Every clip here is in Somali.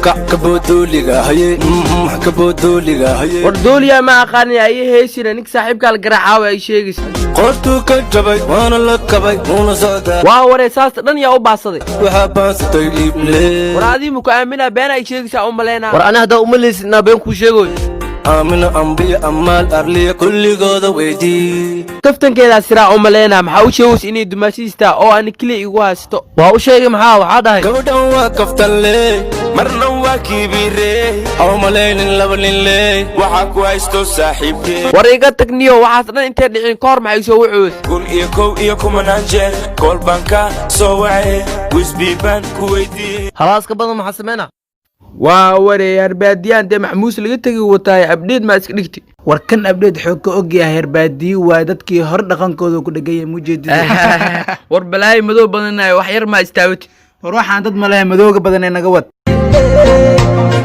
Kabodooliga haye. War dooliyaa ma aqaanin aye heysina, ninka saaxiibkaa la garaacaawa ay sheegaysa. Qortuu ka jabay, waana la kabay, wuuna socdaa. Waa waree, saasta dhan yaa u baasaday? Waxaa baansatay iible. War adiimu ku aaminaa, been ay sheegaysaa u malaynaa. War ani haddaa uma leysid inaa been kuu sheegoy. Aamino, ambiyo, amaal, arliya, kulligooda weydii. Kaftankeedaa siraa u malaynaa. Maxaa u sheegaysa inay dumaashiistaa oo ani keliya igu haysto? Waa u sheegay. Maxaa waxaa dhahay? Gabadhan waa kaftanle, marna waa kibire. Ha u malaynin laba nin ley. Waxaa ku haysto saaxiibkee. War iga tagniyo, waxaas dhan intay dhicin ka hor maxay soo wucuus? 1001 iyo kumanaan jeer kool baan ka soo wacay, wisbi baan ku weydiiyey. Halaaska badan maxaa sameynaa? Waa waree, herbaadiyaan dee maxmuus laga tegi wataaye, abdheed maa iska dhigti. War kan abdheed xoog ka ogyahay, herbaadiyi waay, dadkii hore dhaqankooda ku dhegaya mujeedida. War balaayo madow badanayo, wax yar maa istaawati. War waxaan dad ma lehe, madooga badan ee naga wad.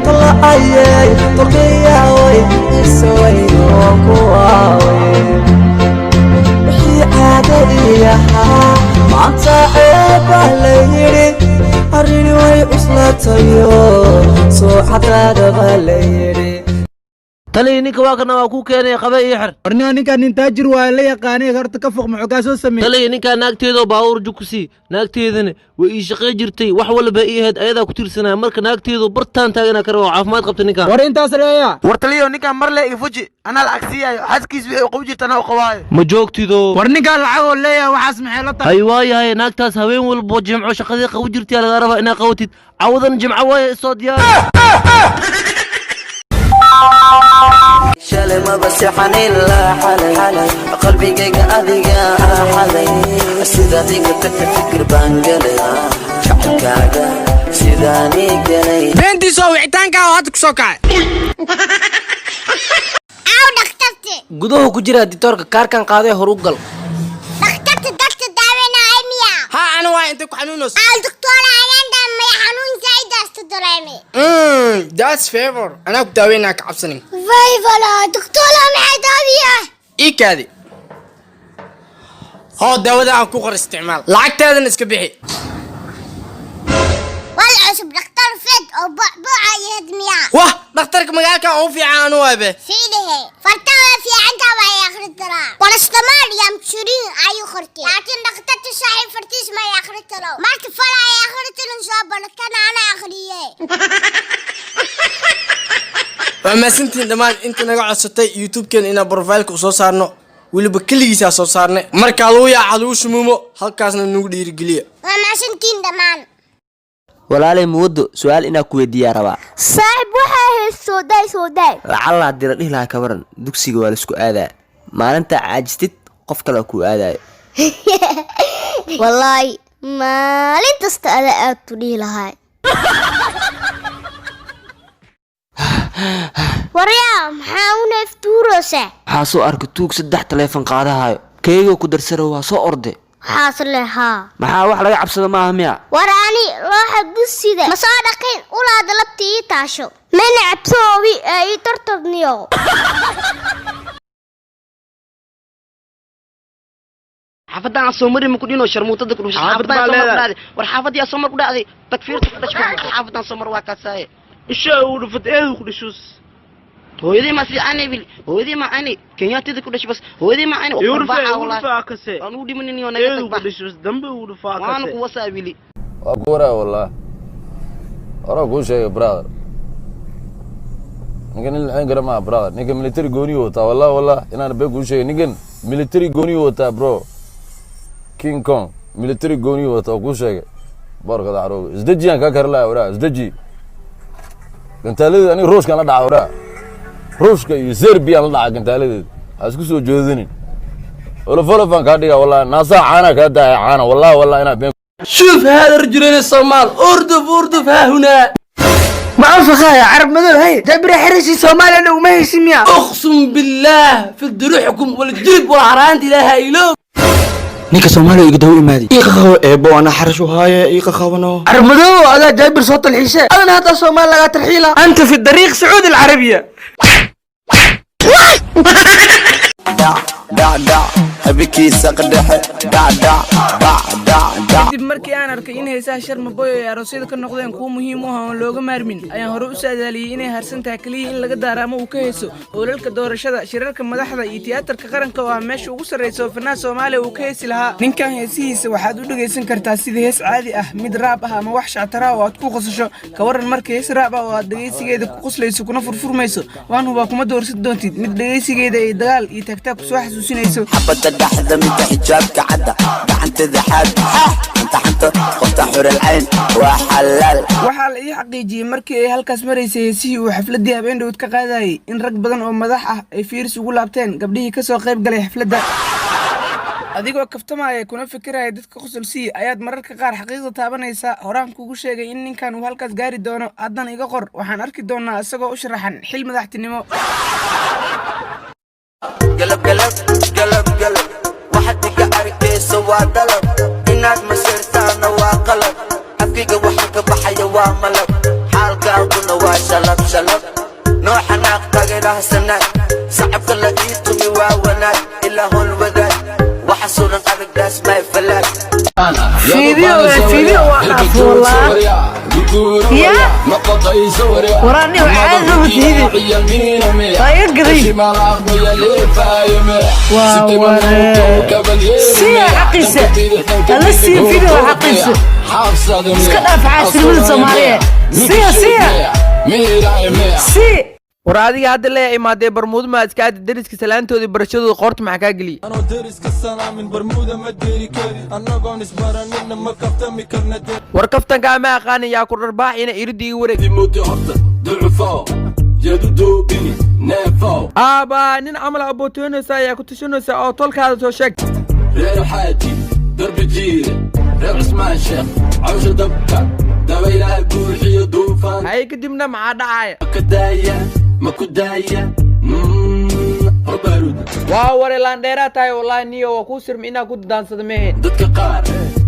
Tola'ayey, tolkiyawey, iswayno kuwaawey, wixii caadadii ahaa maanta ceeb baa la yidhi, arrini way cuslaatayo, soo cadaada baa la yidhi. Taliya, ninka waa kana, waa kuu keenay, qabe iyo xer. Warnio, ninkaan nin taajir waa la yaqaanay, horta ka foq, muxuu kaa soo sameeyey? Taliya, ninkaa naagteedoo baabuur jug ku sii, naagteedana way ii shaqay jirtay, wax walba ii ahayd, ayadaa ku tiirsanaya. Marka naagteedu bartaan taagana ka rabo, caafimaad qabta ninkaan. War intaas reeya. War taliyo, ninkaan mar le iga fuji, anaa lacag siiyaayo, xaaskiis wixii u qabi jirta anaa u qabaayo. Ma joogtido? War ninkaan lacagoo leeyahay, waxaas maxay la tahay? Hay waayahay, naagtaas haween walbo jimco shaqadii qabu jirtay lagaa rabaa inaa qabatid, cawadan jimco waaye, isoo diyaar. Shalay maba seexan ilaa xalay, qalbigayga adiga xaday, sidaad iga tagta fikir baan galay, jacaylkaaga sidaan ii galay. Beentiisoo wicitaankaa oo hadda ku soo kacay. Aw dhakhtarti? Guduhu ku jira ditoorka, kaarkan qaaday, hor u gal. Dhakhtarta dadka daaweynaya miya? Ha, ana waa. Intay ku xanuunayso? Aw doctor, ayaan maya xanuun zaid astu dareemay. That's fever, anaa ku daaweynaa, ka cabsanin. Fayfala doctor, maxay daawiya? Ii kaadi, hoo, daawada aan ku qor, isticmaal, lacagtaadana iska bixi. Wal cusub dhakhtar fed oo buuca yahed miya? Wah, dhakhtarka magaalka ugu fiican anu waabe. Fiidahe farta waa fiicanta, waa akhri karaa, paracetamol iyo amoxicillin ayuu qortay, laakiin dhakhtarta saaxiib fartiis ma akhri karo. Marka fal ay akhri karin soo baratana, ana akhriye. Waa mahadsantihiin dhammaan inta naga codsatay YouTube-keena inaan profile-ka u soo saarno, weliba keligiisaa soo saarnay. Markaa lagu yaaca, lagu shumuumo, halkaasna nagu dhiirigeliya. Waa mahadsantihiin dhammaan. Walaalay Muwaddo, su-aal inaa ku weydiiyaa rabaa. Saaxiib, waxaa heys, soo daay, soo daay. Lacalla haddii la dhihi lahaa, ka waran dugsiga waa laisku aadaa, maalintaa caajistid qof kale kuu aadayo? Wallaahi maalin kasta ada aad ku dhihi lahay. Waryaa, maxaa u neeftuuraysaa? Waxaa soo arkay tuug saddex taleefon qaadahayo, keygoo ku darsara, waa soo orde. Waxaas leh haa. Maxaa, wax laga cabsado maaha miya? War ani looxa dusida ma soo dhaqin, ulaada labta ii taasho, mana cabsoobi ee ii tartarniyo. Xaafadaan soo mari ma ku dhino, sharmuutada ku dhushay. Xaafadaan soo mar ku dhacday. War xaafadii soo mar ku dhacday, takfiirta ku dhashay. Xaafadaan soo mar waa kaasaaye. Isha uu dhufat eedu ku dhashus. Hooyadii ma si ani bil, hooyadii ma ani kenyaatida ku dhashay, bas hooyadii ma ani. Igu dhufaa, igu dhufaa kase. Waan ugu dhimanin iyo naga Eedu tag ku bax. dhashus dambe ugu dhufaa Waan kase. ku wasaa wili. Waa ku waraa wallah, horaa kuu sheegay brother, ninkan nin laxin kara maaha brother, ninka military gooniyu wataa. Wallah wallah inaan been kuu sheegay, ninkan military gooniyu wataa bro, King Kong military gooniyu wataa, oo kuu sheegay boorkada carooga. Isdejiyaan kaa kari lahaa, waraa isdeji. Gantaaladeeda aniga Ruushkaan la dhaca, waraa Ruushka iyo Serbiyaan la dhaca gantaaladeeda, ha isku soo joodinin. Olofolofaan kaa dhigaa wallahi, naasaha caana kaa daaya caana, wallahi wallahi inaan been. شوف هذا الرجلين الصومال، اردف اردف ها هنا. Ma anfaqaya carab madow, hay jabri xirishi Soomaaliya dhow ma haysin miya? اقسم بالله في دروحكم والجلب والعرانت لا هايلو. Ninka Soomaaliya iga daw imaaday, ii qaqabo eebo, anaa xarash u haaye, ii qaqabano. Carab madow adaa Jaabir soo talxiishe, adana hadda Soomaali lagaa tarxiila, anta fi dariiq Sacuudi Alcarabiya. Dhac. Dhac dhac habeenkiisa qadhexe, dhac dhac bac dhac dhac. Kadib markii aan arkay in heesaha Sharma Boy ay aroosyada ka noqdeen kuwo muhiim u ah oon looga maarmin, ayaan hore u saadaaliyey inay harsan tahay keliya in laga daaro ama uu ka heeso hoolalka doorashada, shirarka madaxda iyo tiyaatarka qaranka oo ah meesha ugu sarreysa oo fanaha Soomaaliya uu ka heesi lahaa. Ninkan heesihiisa waxaad u dhegaysan kartaa sida hees caadi ah, mid rap ah ama wax shactara oo aad ku qosasho. Ka waran marka hees rap ah oo aad dhegaysigeeda ku qoslayso kuna furfurmayso? Waan hubaa kuma doorsan doontid mid dhegaysigeeda ay dagaal iyo taagtaag kusoo xasuusinayso. Xabadda dhexda, midda xijaabka cadda, gacanteeda xaad xanta xanta, qofta xural cayn waa xalaal. Waxaa la ii xaqiijiyey markii ay halkaas maraysay heesihii uu xafladdii habeendhowd ka qaadayay in rag badan oo madax ah ay fiiris ugu laabteen gabdhihii ka soo qayb galay xafladda. Adigoo kaftamaya kuna fikiraya dadka qosol sii, ayaad mararka qaar xaqiiqda taabanaysaa. Horaan kugu sheegay in ninkan uu halkaas gaari doono. Haddana iga qor, waxaan arki doonaa isagoo u sharaxan xil madaxtinimo. Galab galab galab galab, waxaad iga arkayso waa dalab, inaad masirtaana waa qalab. Afkayga waxa ka baxaya waa malab, xaalkaaguna waa shalab shalab. Noo xanaaq taageeraha sanaag, sacabka la ii tumi waa wanaag, ilaa howl wadaag waxa suran adag, that's my flag. Video video waa dhaaf walaa ya. Waraani caadi ma tiidi, waa iga gaday. Waa waree, siya xaqiisa hala siiyo. Video xaqiisa iska dhaaf, xaasilnimada Soomaaliya siya siya si. War adiga hadda lee imaadee, barmuudo maa iska aadi? Deriska salaantoodii barashadooda qoorta maxaa kaa geliyey? Anoo deriska salaamin barmuuda ma deeri kari, annagoon isbaranina ma kaftami karna. War kaftankaa ma aqaanin, yaa ku dharbaaxina iridda iga wareeg. Aabaa nin camal abootoonaysa ayaa ku tashanaysa oo tolkaada soo sheeg. Reer xaaji darbi jiire, reer Cusmaan Sheekh, cawsha dabka dabaylaha buuxiyo duufaan. Hay, kadibna maxaa dhacaya? Ka daaya ma ku daaya horbaruda. Waa ware, laandheeraa tahay wallaahi. Niyo waa kuu sirmi inaa ku daansada mehe. Dadka qaar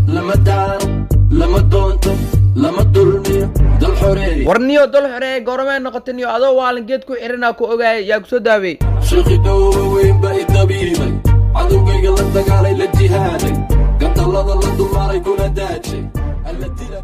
lama daaro, lama doonto, lama dulmiyo dal xoreey. War niyo, dol xoreeye goormay noqota? Niyo, adoo waalan geed ku xiranaa ku ogaaya, yaa ku soo daaweey? Sheekhi dhowba weyn baa i dabiibay, cadowgayga la dagaalay, la jihaaday, gantallada la dulmaaray kuna daajay alla dila.